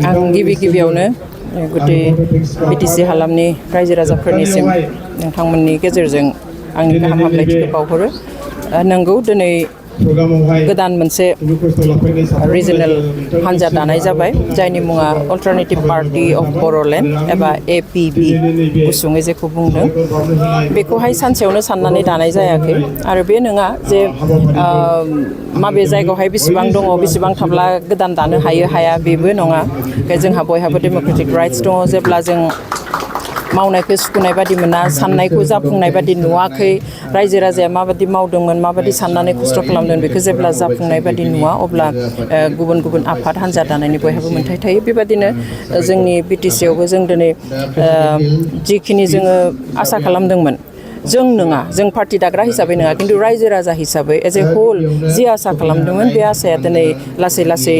आं गिबियावनो गुदि बिटिसि हालामनि रायजो राजाफोरनिसिम नोंथांमोननि गेजेरजों आंनि गाहाम हामलायथिखौ बावहरो। नंगौ दिनै गोदान मोनसे रिजनेल हान्जा दानाय जाबाय जायनि मुङा अल्टारनेटिभ पार्टी अफ बर'लेण्ड एबा APB गुसुङै जेखौ बुंदों बेखौहाय सानसेयावनो साननानै दानाय जायाखै आरो बे नङा जे माबे जायगायावहाय बेसेबां दङ बेसेबां थाब्ला गोदान दानो हायो हाया बेबो नङा। जोंहा बयहाबो डेम'क्रेटिक राइट्स दङ। जेब्ला जों मावनायखौ सुखुनाय बादि मोना साननायखौ जाफुंनाय बादि नुवाखै रायजो राजाया माबादि मावदोंमोन माबादि साननानै खस्थ' खालामदों बेखौ जेब्ला जाफुंनाय बादि नुवा अब्ला गुबुन गुबुन आफाद हान्जा दानायनि बयहाबो मोन्थाय थायो। बेबादिनो जोंनि बिटिसियावबो जों दिनै जिखिनि जोङो आसा खालामदोंमोन जों नङा जों पार्टी दाग्रा हिसाबै नङा खिन्थु रायजो राजा हिसाबै एज ए होल जि आसा खालामदोंमोन बे आसाया दिनै लासै लासै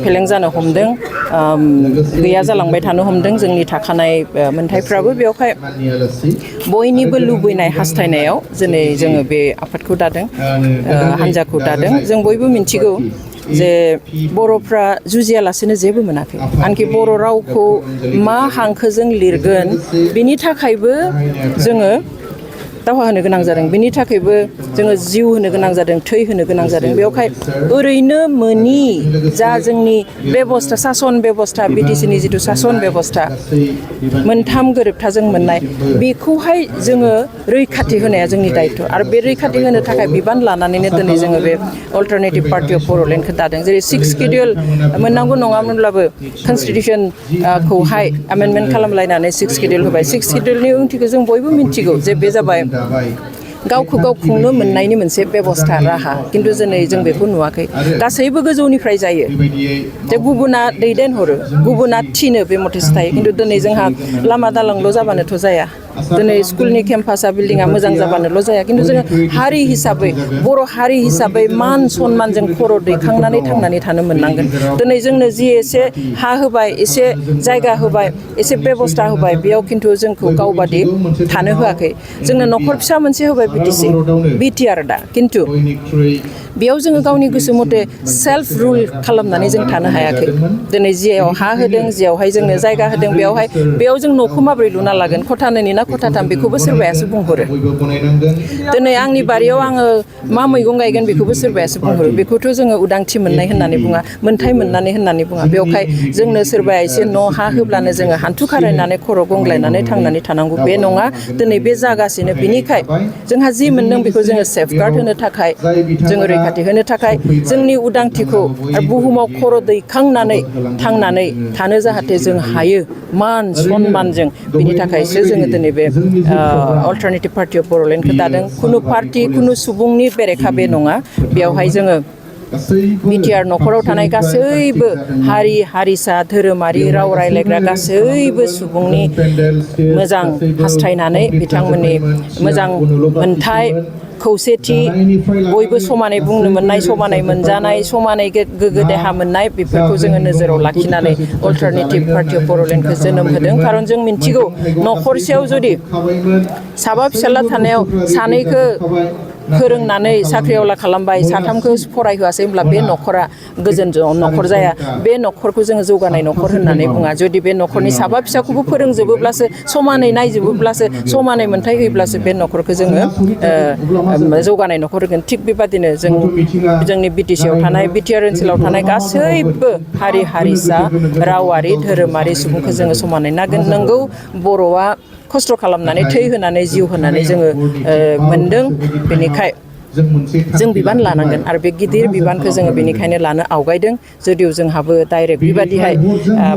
फेलें जानो हमदों, गैया जालांबाय थानो हमदों। जोंनि थाखानाय मोन्थायफ्राबो बेवहाय बयनिबो लुबैनाय हास्थायनायाव दिनै जोङो बे आफादखौ दादों, हान्जाखौ दादों। जों बयबो मिन्थिगौ जे बर'फ्रा जुजियालासेनो जेबो मोनाखै। आनखि बर' रावखौ मा हांखोजों लिरगोन बिनि थाखायबो जोङो दावहा होनो गोनां जादों, बिनि थाखायबो जोङो जिउ होनो गोनां जादों, थै होनो गोनां जादों। बेवहाय ओरैनो मोनि जा जोंनि बेबस्था सासन बेबस्था बिटिसिनि जिथु सासन बेबस्था मोनथाम गोरोबथाजों मोननाय बेखौहाय जोङो रैखाथि होनाया जोंनि दायथ' आरो बे रैखाथि होनो थाखाय बिबान लानानैनो दिनै जोङो बे अल्टारनेटिभ पार्टी अफ बर'लेण्डखौ दादों। जेरै 6 सिडिउल मोननांगौ नङामोनब्लाबो कनस्टिटिउसनखौहाय एमेन्डमेन्ट खालामलायनानै 6 सिडिउल होबाय। 6 सिडिउलनि ओंथिखौ जों बयबो मिन्थिगौ जे बे जाबाय गावखौ गाव खुंनो मोननायनि मोनसे बेबस्था राहा, खिन्थु दिनै जों बेखौ नुवाखै। गासैबो गोजौनिफ्राय जायो जे गुबुना दैदेनहरो, गुबुना थिनो बे मथेसो थायो। खिन्थु दिनै जोंहा लामा दालांल' जाबानोथ' जाया, दिनै स्कुलनि केम्पासा बिल्डिङा मोजां जाबानोल' जाया। खिन्थु जोङो हारि हिसाबै बर' हारि हिसाबै मान सनमानजों खर' दैखांनानै थांनानै थानो मोननांगोन। दिनै जोंनो जि एसे हा होबाय, एसे जायगा होबाय, एसे बेबस्था होबाय बेयाव खिन्थु जोंखौ गावबादि थानो होआखै। जोंनो न'खर फिसा मोनसे होबाय बिटिसि बिटिआर दा, खिन्थु बेयाव जोङो गावनि गोसो मथे सेल्फ रुल खालामनानै जों थानो हायाखै। दिनै जियाव हा होदों, जियावहाय जोंनो जायगा होदों बेयाव जों न'खौ माबोरै लुना लागोन, खथानैनि ना खथाथाम बेखौबो सोरबायासो बुंहरो। दिनै आंनि बारियाव आङो मा मैगं गायगोन बेखौबो सोरबायासो बुंहरो। बेखौथ' जोङो उदांथि मोननाय होननानै बुङा, मोन्थाय मोननानै होननानै बुङा। बेवहाय जोंनो सोरबाया एसे न' हा होब्लानो जोङो हान्थु खारायनानै खर' गंग्लायनानै थांनानै थानांगौ बे नङा। दिनै बे जागासिनो। बिनिखाय जोंहा जि मोनदों बेखौ जोङो सेफगार्ड होनो थाखाय, जोङो रैखाथि होनो थाखाय, जोंनि उदांथिखौ बुहुमाव खर' दैखांनानै थांनानै थानो जाहाथे जों हायो मान सनमानजों, बिनि थाखायसो जोङो दिनै बे अल्टारनेटिभ पार्टी अफ बर'लेण्डखौ दादों। खुनु पार्टी खुनु सुबुंनि बेरेखा बे नङा। बेवहाय जोङो बिटिआर न'खराव थानाय गासैबो हारि हारिसा धोरोमारि राव रायज्लायग्रा गासैबो सुबुंनि मोजां हास्थायनानै बिथांमोननि मोजां मोन्थाय खौसेथि बयबो समानै बुंनो मोननाय, समानै मोनजानाय, समानै गोग्गो देहा मोननाय बेफोरखौ जोङो नोजोराव लाखिनानै अल्टारनेटिभ पार्टी अफ बर'लेण्डखौ जोनोम होदों। खारन जों मिन्थिगौ न'खरसेयाव जुदि साबा फिसाज्ला थानायाव सानैखौ फोरोंनानै साख्रिआवला खालामबाय, साथामखौ फरायहोआसै होमब्ला बे न'खरा गोजोन न'खर जाया। बे न'खरखौ जोङो जौगानाय न'खर होननानै बुङा। जुदि बे न'खरनि साबा फिसाखौबो फोरोंजोबोब्लासो, समानै नायजोबोब्लासो, समानै मोन्थाय होयोब्लासो बे न'खरखौ जोङो जौगानाय न'खर होगोन। थिग बेबादिनो जोंनि बिटिसिआव थानाय, बिटिआर ओनसोलाव थानाय गासैबो हारि हारिसा रावारि धोरोमारि सुबुंखौ जोङो समानै नागोन। नंगौ बर'आ खस्थ' खालामनानै थै होनानै जिउ होनानै जोङो मोनदों। बेनिखाय जों बिबान लानांगोन आरो बे गिदिर बिबानखौ जोङो बेनिखायनो लानो आवगायदों। जुदिव जोंहाबो डाइरेक्ट बेबादिहाय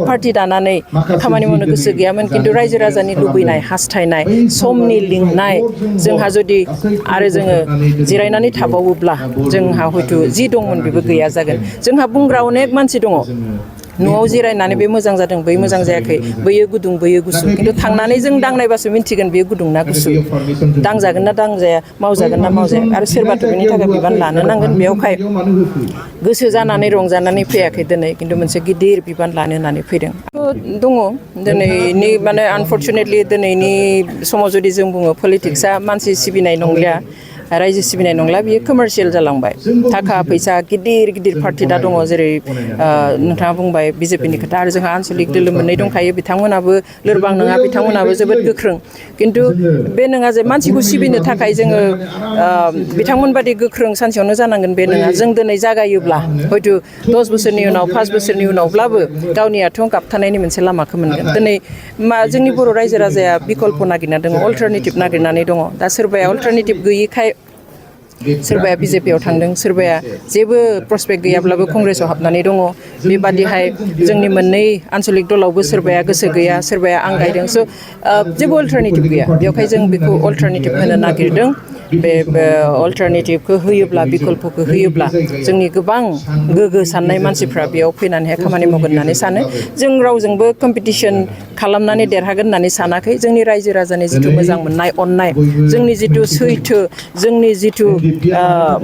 पार्टी दानानै खामानि मावनो गोसो गैयामोन, खिन्थु रायजो राजानि लुबैनाय हास्थायनाय समनि लिंनाय जोंहा जुदि आरो जोङो जिरायनानै थाबावोब्ला जोंहा हयथ' जि दंमोन बेबो गैया जागोन। जोंहा बुंग्रा अनेक मानसि दङ। न'आव जिरायनानै बे मोजां जादों, बै मोजां जायाखै, बैयो गुदुं बैयो गुसु, खिन्थु थांनानै जों दांनायबासो मिन्थिगोन बेयो गुदुं ना गुसु, दांजागोन ना दांजाया, मावजागोन ना मावजाया। आरो सोरबाथ' बेनि थाखाय बिबान लानो नांगोन। बेवहाय गोसो जानानै रंजानानै फैयाखै दिनै, खिन्थु मोनसे गिदिर बिबान लानो होननानै फैदों। दङ दिनैनि आनफर्चुनेटलि दिनैनि समाव जुदि जों बुङो पलिटिक्सआ मानसि सिबिनाय नंलिया, रायजो सिबिनाय नंला बियो कमार्शियेल जालांबाय थाखा फैसा गिदिर गिदिर पार्टि दा दङ जेरै नोंथाङा बुंबाय बिजेपिनि खोथा आरो जोंहा आन्सलिक दोलो मोननै दंखायो बिथांमोनाबो लोरबां नङा बिथांमोनाबो जोबोद गोख्रों खिन्थु बे नङा जे मानसिखौ सिबिनो थाखाय जोङो बिथांमोन बादि गोख्रों सानसेयावनो जानांगोन बे नङा जों दिनै जागायोब्ला हयथ' 10 बोसोरनि उनाव 5 बोसोरनि उनावब्लाबो गावनि आथिङाव गाबथानायनि मोनसे लामाखौ मोनगोन दिनै जोंनि बर' रायजो राजाया बिकल्प नागिरना दङ अल्टारनेटिभ नागिरनानै दङ दा सोरबाया अल्टारनेटिभ गैयिखाय सोरबाया बिजेपियाव थांदों सोरबाया जेबो प्रसपेक्ट गैयाब्लाबो कंग्रेसाव हाबनानै दङ बेबादिहाय जोंनि मोननै आन्सलिक दलावबो सोरबाया गोसो गैया सोरबाया आंगायदों स' जेबो अल्टारनेटिभ गैया बेवहाय जों बेखौ अल्टारनेटिभ होनो नागिरदों बे अल्टारनेटिभखौ होयोब्ला बिकल्पखौ होयोब्ला जोंनि गोबां गोग्गो साननाय मानसिफ्रा बेयाव फैनानैहाय खामानि मावगोन होननानै सानो जों रावजोंबो कम्पिटिसन खालामनानै देरहागोन होननानै सानाखै जोंनि रायजो राजानि जिथु मोजां मोननाय अननाय जोंनि जिथु सैथो जोंनि जिथु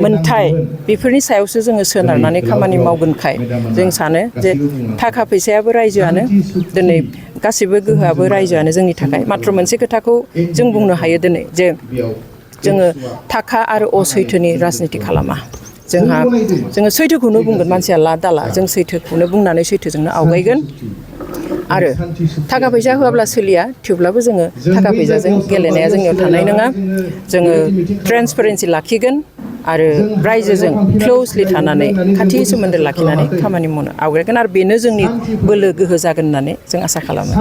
मोनथाय बेफोरनि सायावसो जोङो सोनारनानै खामानि मावगोनखाय जों सानो जे थाखा फैसायाबो रायजोआनो दिनै गासिबो गोहोआबो रायजोआनो जोंनि थाखाय माथ्र मोनसे खोथाखौ जों बुंनो हायो दिनै जे जोङो थाखा आरो असैथोनि राजनिति खालामा जोङो सैथोखौनो बुंगोन मानसिया ला दाला जों सैथोखौनो बुंनानै सैथोजोंनो आवगायगोन आरो थाखा फैसा होआब्ला सोलिया थेवब्लाबो जोङो थाखा फैसाजों गेलेनाया जोंनियाव थानाय नङा जोङो ट्रेन्सपेरेन्सि लाखिगोन आरो रायजोजों क्ल'जलि थानानै खाथि सोमोन्दो लाखिनानै खामानि मावनो आवगायगोन आरो बेनो जोंनि बोलो गोहो जागोन होननानै जों आसा खालामो